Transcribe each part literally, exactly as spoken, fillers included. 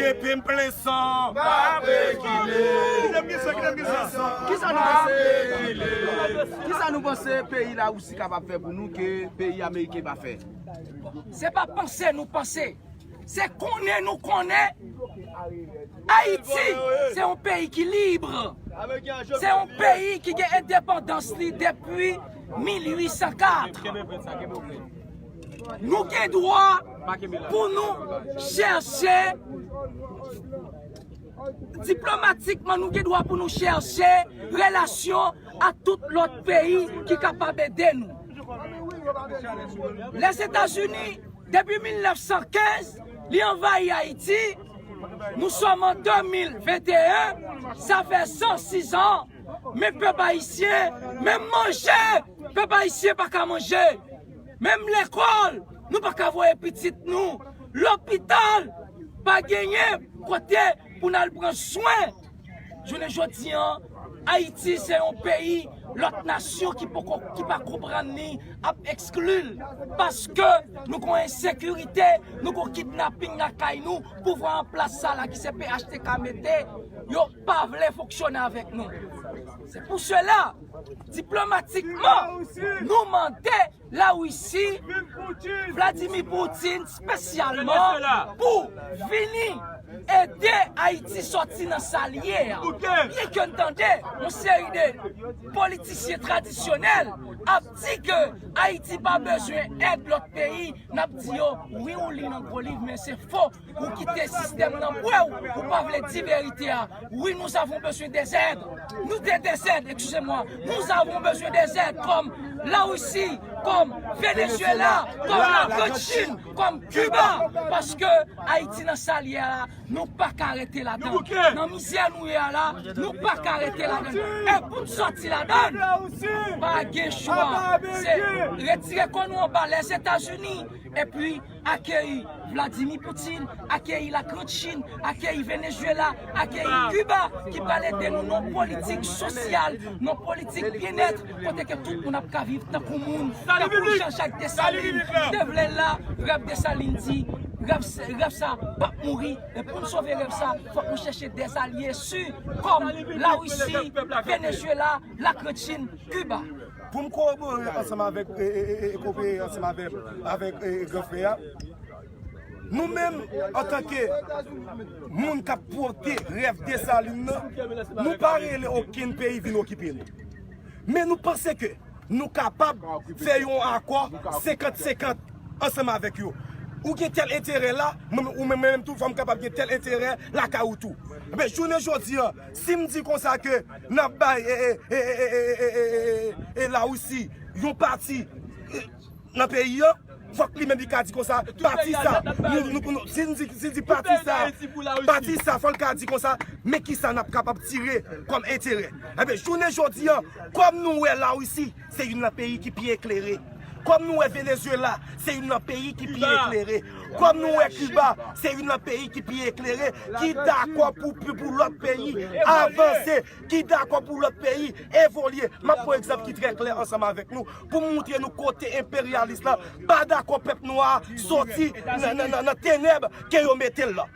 Epi m plen san, pa prekile. Kisa nou panse? Kisa nou panse peyi Larisi kapab fè pou nou ke peyi Ameriken pa fè? Se pa panse nou panse. Se konnen nou konnen Ayiti se yon peyi ki lib. Se yon peyi ki gen endepandans li depi mil uit san kat. Nou gen dwa pou nou chèche diplomatikman, nou gen dwa pou nou chèche relasyon ak tout lòt peyi ki kapab ede nou. Lèzetazini, depi mil nèf san kenz, li anvayi Ayiti. Nou sòm an de mil venteyen, sa fè san sis an. Men pèp ayisyen, menm manje, pèp ayisyen pa ka manje. Menm lekòl, nou pa ka voye pitit nou. Lopital, pa genyen kote pou n al pran swen. Jounen jodi an, Ayiti se yon peyi lòt nasyon ki poko, ki pa konprann li ap ekskli l. Paske nou gon ensekirite, nou gon kidnaping lakay nou, pouvwa an plas sa la ki se P H T K mete, yo pa vle fonksyone avèk nou. Se pou sela, diplomatikman, nou mande Larisi, Vladimir Putin espesyalman pou vini ede Ayiti sòti nan sa l ye a. Byenke n tande yon seri de politisyen tradisyonèl ap di ke Ayiti pa bezwen èd lòt peyi, n ap di yo, wi, ou li nan gwo liv, men se fo. Ou kite sistèm nan bwè w, ou pa vle di verite a. Oui, nous avons besoin des aides. Nou te des aides, excusez-moi. Nous avons besoin des aides comme la Russie, comme Venezuela, comme la Grande Chine, comme Cuba. Paske Ayiti nan sa l ye la, nou pa ka rete ladan. Nan mizè nou ye a la, nou pa ka rete ladan. E pou n sòti ladan, pa gen chwa. Se retire kò nou anba Lèzetazini, epi akeyi Vladimir Putin, akeyi la Grande Chine, akeyi Venezuela, akeyi Cuba, ki pral ede nou nan politik sosyal, nan politik byennèt, kote ke tout moun ap ka viv tankou moun, tankou Jean-Jacques Dessalines te vle l la. Rèv Dessalines di, rèv, rèv sa p ap mouri. E pou n sove rèv sa, fòk nou chèche dèzalye si kòm Larisi, Venezuela, la Grande Chine, Cuba. Pou m kowobore ansanm avèk, e, e, e, e, kowopere ansanm avèk, avèk, e, e, gran frè a, nou menm, antanke moun k ap pote rèv Desalin nan, nou pa rele okenn peyi vin okipe nou. Men nou panse ke nou kapab fè yon akò senkant senkant ansanm avèk yo. Ou gen tèl enterè la, mwen, ou menm, mwen menm tou, fò m kapab gen tèl enterè lakay ou tou. Enben, jounen jodi a, si m di konsa ke n ap bay, e, e, e, Larisi yon pati, e, nan peyi a, fòk li menm li ka di konsa, pati sa, nou, nou, nou, si n di, si n di pati sa, pati sa, fò l ka di konsa, men kisa n ap kapab tire kòm enterè. Enben, jounen jodi a, kòm nou wè Larisi, se youn nan peyi ki pi eklere. Kòm nou wè Venezuela, se youn nan peyi ki pi eklere. Kòm nou wè Kiba, se youn nan peyi ki pi eklere, ki dakò pou, pou, pou lòt peyi avanse, ki dakò pou lòt peyi evolye. M ap pran egzanp ki trè klè ansanm avèk nou, pou m montre nou kote enperyalis la pa dakò pèp nwa a soti nan, nan, nan, nan tenèb ke yo mete l la.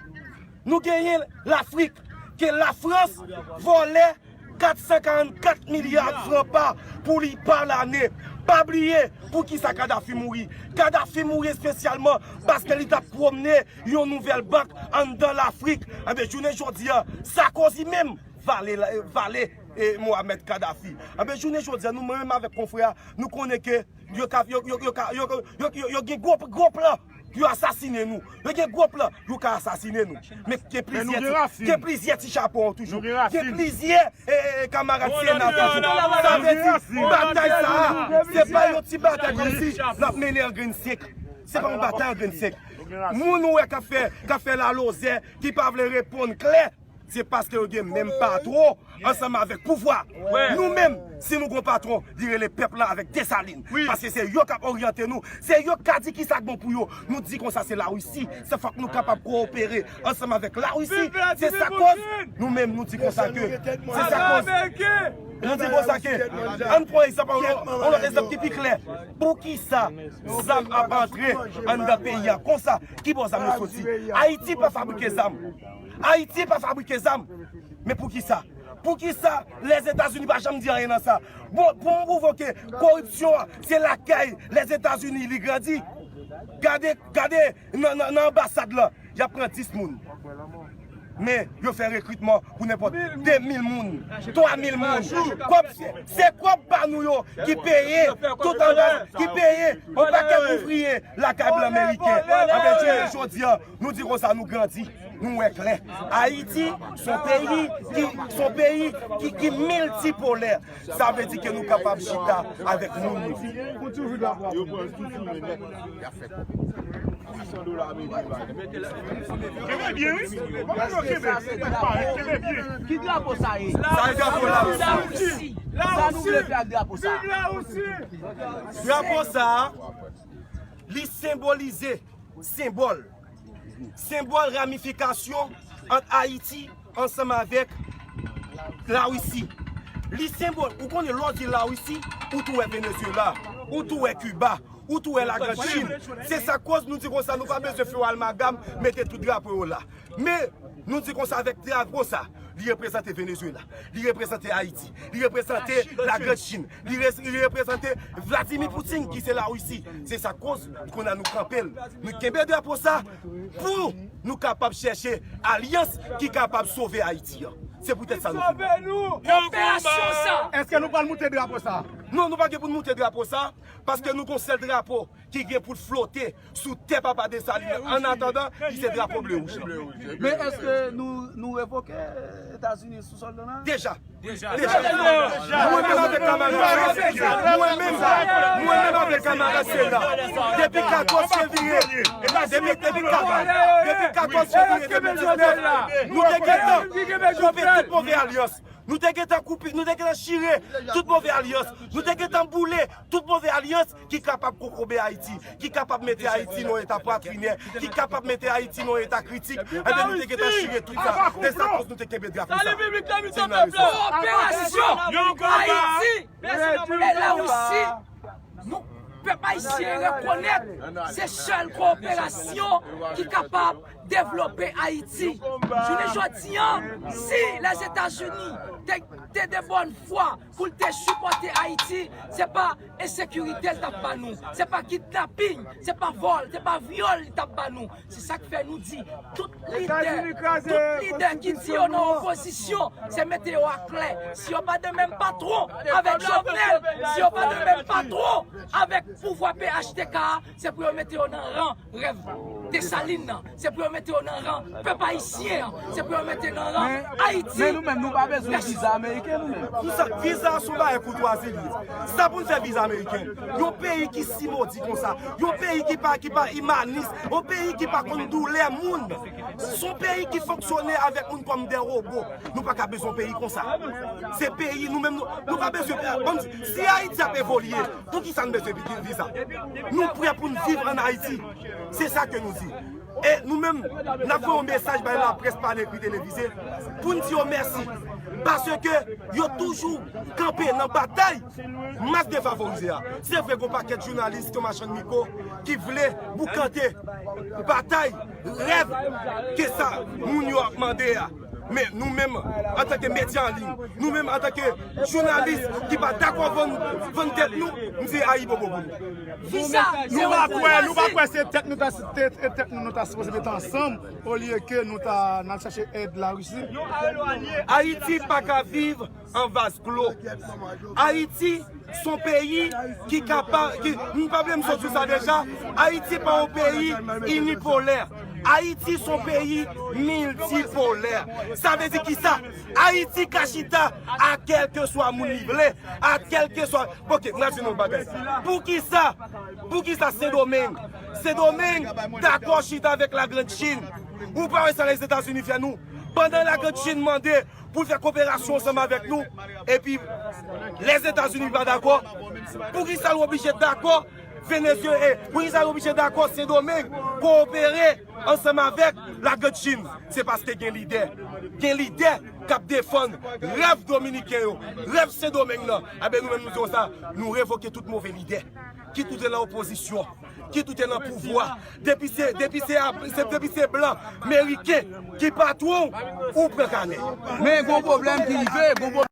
Nou genyen Lafrik, ke Lafrans vòlè kat san karant kat milya fran pa pou li pa lane. Pa bliye pou kisa Kadafi mouri. Kadafi mouri espesyalman paske li t ap pwomne yon nouvèl bank anndan Lafrik. Enben, jounen jodi a, Sarkozy menm vale, vale, e, Mohamed Kadhafi. Enben, jounen jodi a, nou menm avèk konfrè a, nou konnen ke yo ka, yo, yo, yo ka, yo, yo, yo, yo, yo gen gwo, gwo plan pou yo asasinen nou. Yo gen gwo plan pou yo ka asasinen nou. Men gen plizyè ti, gen plizyè ti chapon toujou. Gen plizyè, e, e, e, kamarad Sena toujou. Sa vle di, batay sa a, se pa yon ti batay kòmsi n ap mennen an grenn senk. Se pa yon batay an grenn senk. Moun ou wè k ap fè, k ap fè lalozè, ki pa vle reponn klè, se paske yo gen menm patwon ansanm avèk pouvwa. Nou menm, si nou gon patwon, li rele pèp la avèk Desalin. Paske se yo k ap oryante nou. Se yo k ka di kisa k bon pou yo. Nou di konsa se Larisi. Se fòk nou kapab kowopere ansanm avèk Larisi. Se sa koz nou menm nou di konsa ke se sa koz Nou di konsa ke, ann pran egzanp, yon lòt egzanp ki pi klè. Poukisa zam ap antre anndan peyi a konsa? Ki bò zam yo soti? Ayiti pa fabrike zam. Ayiti pa fabrike zam. Men poukisa? Poukisa Lèzetazini pa janm di anyen nan sa? Bon, pou m pwouve ke koripsyon an, se lakay Lèzetazini li grandi. Gade, gade nan, nan, nan anbasad lan, y ap pran dis moun. Men yo fè rekritman pou nenpòt de mil moun, twa mil moun. Kòb, se kòb pa nou yo ki peye tout anba, ki peye yon pakèt ouvriye lakay blan meriken. Anben, jounen jodi a, nou di konsa nou grandi, nou wè klè. Ayiti, se yon peyi ki, se yon peyi ki, ki miltipolè. Sa vle di ke nou kapab chita avèk moun nou. Kenbe byen, wi. Kenbe byen. Ki drapo sa ye? Sa e drapo Larisi. Sa nou vle fè ak drapo sa? Drapo sa, li senbolize, senbòl, senbòl ramifikasyon ant Ayiti ansanm avèk Larisi. Li senbòl, ou konnen lè w di Larisi, ou tou wè Venezuela, ou tou wè Kiba, ou tou wè Lagrand Chin. Se sa k koz nou di konsa, nou pa bezwen fè yon almagam, mete tout drapo yo la. Men, nou di konsa, avèk drapo sa, li reprezante Venezuela, li reprezante Ayiti, li reprezante Lagrand Chin, li re-, li reprezante Vladimir Putin ki se Larisi. Se sa k koz kounye a nou kanpe l. Nou kenbe drapo sa pou nou kapab chèche alyans ki kapab sove Ayiti an. Se poutèt sa nou vini. Operasyon sa. Èske nou pral moute drapo sa? Non, nou pa gen pou n moute drapo sa, paske nou gon sèl drapo ki gen pou l flote sou tè Papa Desalin nan, an atandan, ki se drapo ble wouj lan. Men èske nou, nou revoke Etazini sou sòl nou la? Deja. Deja. Deja. Mwen menm avèk kamarad, mwen menm, mwen menm avèk kamarad Sena, depi katòz fevriye, depi, depi katòz, depi katòz fevriye de mil diznèf, nou te gentan koupe tout move alyans. Nou te gentan koupe, nou te gentan chire tout move alyans. Nou te gentan boule tout move alyans ki kapab kokobe Ayiti, ki kapab mete Ayiti nan yon eta pwatrinè, ki kapab mete Ayiti nan yon eta kritik. Ebyen, nou te gentan chire tout sa. Se sa k koz nou te kenbe drapo sa. Se nan rezon. Operasyon Ayiti e Larisi. Nou, pèp ayisyen rekonèt se sèl kowoperasyon ki kapab devlope Ayiti. Jounen jodi an, si Lèzetazini te, te de bòn fwa pou l te sipòte Ayiti, se pa ensekirite l t ap ba nou, se pa kidnaping, se pa vòl, se pa vyòl li t ap ba nou. Se sa k fè nou di, tout lidè, tout lidè ki di yo nan opozisyon, se mete yo aklè. Si yo pa de menm patwon avèk Jovenel, si yo pa de menm patwon avèk pouvwa P H T K a, se pou yo mete yo nan ran rèv Desalin nan. Se pou yo mete yo nan ran pèp ayisyen an. Se pou yo mete nan ran Ayiti. Men nou menm, nou pa bezwen viza ameriken, nou menm. Pou sa, viza a se yon bagay koutwazi li ye. Sa pou n fè viza ameriken? Yon peyi ki si modi konsa, yon peyi ki pa, ki pa imanis, yon peyi ki pa konn doulè moun. Se yon peyi ki fonksyone avèk moun kòm de wobo. Nou pa ka bezwen yon peyi konsa. Se peyi, nou menm, nou, nou pa bezwen, bon, si Ayiti ap evolye, poukisa n bezwen viza? Nou prè pou n viv ann Ayiti. Se sa ke nou di. E nou menm, n ap voye yon mesaj bay laprès, pa nan ekri, televize, pou n di yo mèsi. Paske yo toujou kanpe nan batay mas defavorize a. Se vre, gon pakèt jounalis, gon machann mikwo ki vle boukante batay, rèv ke sa moun yo ap mande a. Men nou menm, antanke medya an liy, nou menm, antanke jounalis ki pa dakò vann, vann tèt nou, m di ayibobo pou nou. Nou pa kwè, nou pa kwè se tèt nou ta, tèt, tèt nou, nou ta sipoze mete ansanm, olye ke nou ta, n al chache èd Larisi. Ayiti pa ka viv an vaz klo. Ayiti se yon peyi ki kapab, ki, m pa vle m sot sou sa deja, Ayiti pa yon peyi inipolè. Ayiti se yon peyi miltipolè. Sa vle di kisa? Ayiti ka chita a kèlkeswa moun li vle, a kèlkeswa, oke, m ap di nou yon bagay. Poukisa, poukisa Sendomeng? Sendomeng dakò chita avèk Lagrand Chin. Ou pa wè sa Lèzetazini fè nou? Pandan Lagrand Chin mande pou l fè koperasyon ansanm avèk nou, epi Lèzetazini pa dakò, poukisa l oblije dakò Venezuela, poukisa l oblije dakò Sendomeng kowopere ansanm avèk Lagrand Chin? Se paske gen lidè gen lidè k ap defann rèv dominiken yo, rèv Sendomeng nan, enben nou menm nou di konsa, nou revoke tout move lidè, kit ou te nan opozisyon, kit ou te nan pouvwa, depi se, depi se, se, depi se blan meriken ki patwon w, ou pran kanè. Men gon pwoblèm ki rive, gon pwoblèm.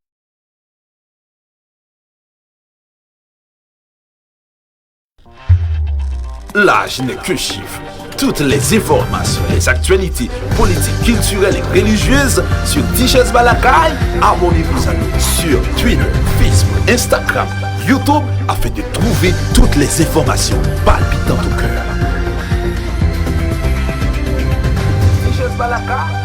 L'âge n'est qu'un chiffre. Toutes les informations, les actualités politiques, culturelles et religieuses sur Tichèz Balakay. Abonnez-vous à nous sur Twitter, Facebook, Instagram, YouTube afin de trouver toutes les informations palpitantes au cœur. Tichèz Balakay.